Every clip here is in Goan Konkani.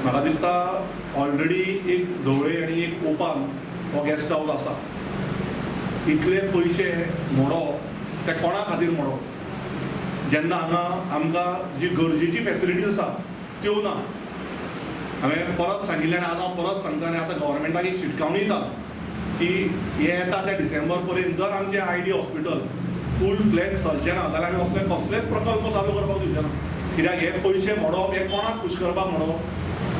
म्हाका दिसता ऑलरेडी एक धवळे आनी एक ओपान हो गेस्ट हावस आसा. इतले पयशे मोडप ते कोणा खातीर मोडप, जेन्ना हांगा आमकां जी गरजेची फॅसिलिटीज आसा त्यो ना. हांवें परत सांगिल्लें आनी आज हांव परत सांगता आनी आतां गव्हर्मेंटाक एक शिटकावणी दिता की हें येता त्या डिसेंबर पर्यंत जर आमचें I D hospital full fledge चलचें ना जाल्यार आमी असले कसलेच प्रकल्प चालू करपाक दिवचे ना. कित्याक हे पयशे मोडप हे कोणाक खूश करपाक मोडप,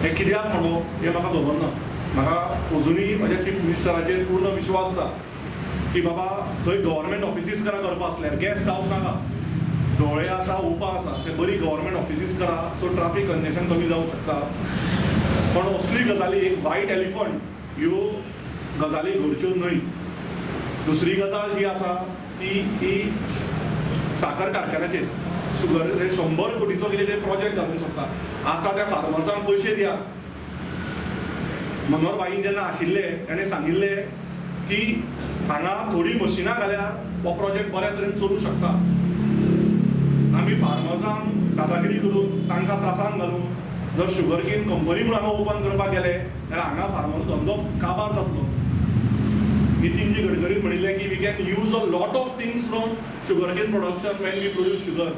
हे कित्याक मोडप हें म्हाका खबर ना. म्हाका अजुनूय म्हज्या चीफ मिनिस्टराचेर पूर्ण विश्वास आसा की बाबा थंय गव्हर्मेंट ऑफिसीस करा करपा आसल्यार गेस्ट हावस नाका. धवळे आसा, ओपा आसा, ते बरी गव्हर्मेंट ऑफिसीस करा, सो ट्राफीक कंजेशन कमी जावंक शकता. पण असली गजाली एक वायट एलिफंट ह्यो गजाली घडच्यो न्हय. दुसरी गजाल जी आसा ती ही साखर कारखान्याचेर शुगर 100 कोटीचो कितें ते प्रोजेक्ट घालूंक शकता. आसा त्या फार्मर्सांक पयशे दिया. मनोहर भाईन जेन्ना आशिल्ले ताणें सांगिल्लें की हांगा थोडीं मशिनां घाल्यार हो प्रोजेक्ट बऱ्या तरेन चलूंक शकता. आमी फार्मर्सांक दादागिरी करून तांकां त्रासान घालून जर शुगर केन कंपनी म्हणून हांगा ओपन करपाक गेले जाल्यार हांगा फार्मर धंदो काबार जातलो. नितीनजी गडकरीन म्हणिल्लें की we can use a lot of things from sugar cane production when we produce sugar.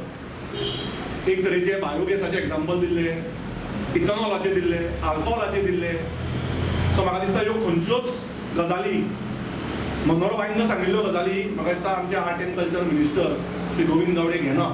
एक तरेचे बायोगॅसाचें एग्जाम्पल दिल्लें, इथेनॉलाचें दिल्लें, आल्कोहोलाचें दिल्लें. सो म्हाका दिसता ह्यो खंयच्योच गजाली मनोहर भाईन सांगिल्ल्यो गजाली म्हाका दिसता आमचे art and culture minister Shri Govind Gawde घेना.